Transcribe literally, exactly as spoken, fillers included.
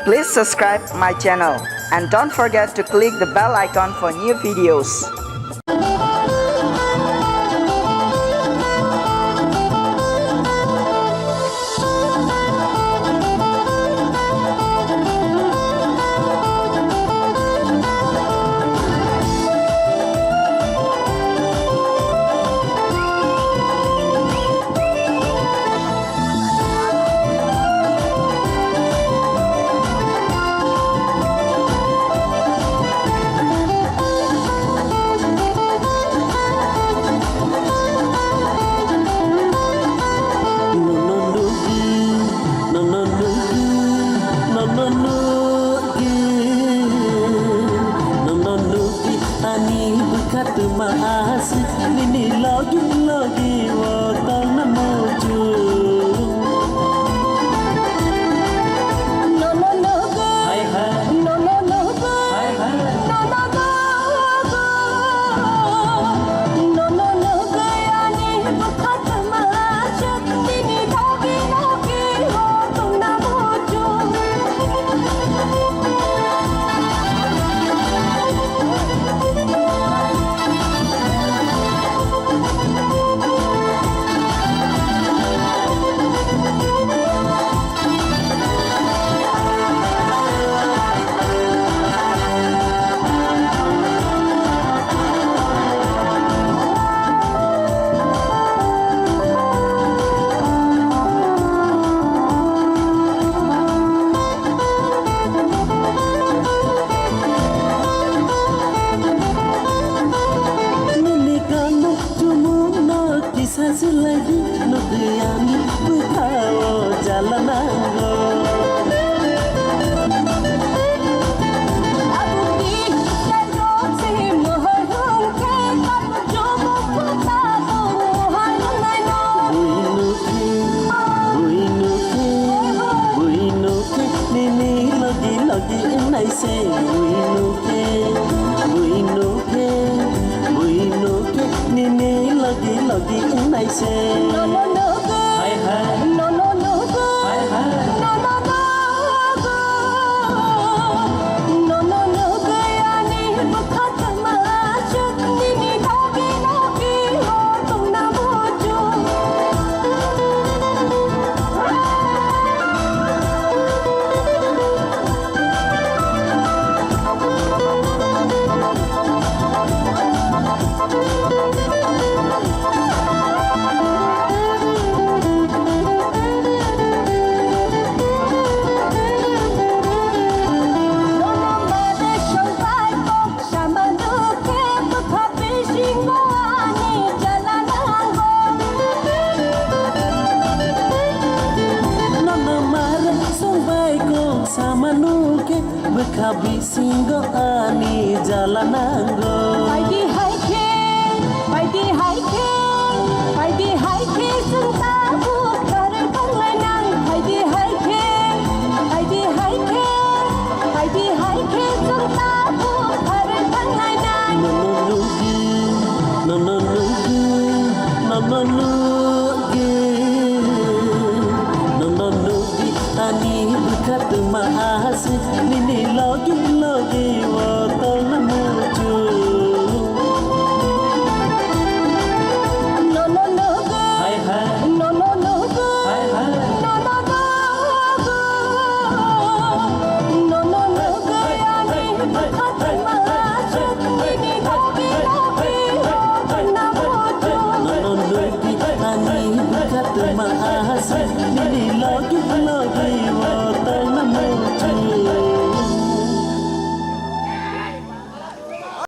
Please subscribe my channel and don't forget to click the bell icon for new videos. Nono nugwi, nono nugwi, nono nugwi, nono nugwi, ani bwkha twma aswk, nini logi logi o tongna muchung. Nono nugwi, hai hai, nono nugwi, hai hai, nono nugwi, nono nugwi, ani bwkha twma aswk. Nini kanu chumung no kisa silai di, nugwi ani bwkha o jala nango. Bui nukhe, bui nukhe, bui nukhe, nini logi logi wngnai se. Bui nukhe, bui nukhe, bui nukhe, nini logi logi wngnai se. Hai hai. Hai hai. Samanu khe bwkha bisingo ani jala nango. Nono mare songbai kok samanu khe bwkha bisingo ani jala nango. Phaidi hai khe, phaidi hai khe, phaidi hai khe chwng tabuk karwi thanglai nang. Phaidi hai khe, phaidi hai khe. Phaidi hai khe chwng tabuk phar thanglai nai. Nono nugwi, nono nugwi, nono nugwi, nono nugwi, ani bwkha twma aswk, nini logi logi o tongna muchung. Nono nugwi, hai hai, nono nugwi, hai hai, nono nugwi. Nono nugwi ani bwkha twma aswk nini logi logi o tongna muchung. Nono nugwi ani bwkha twma aswk nini logi logi o tongna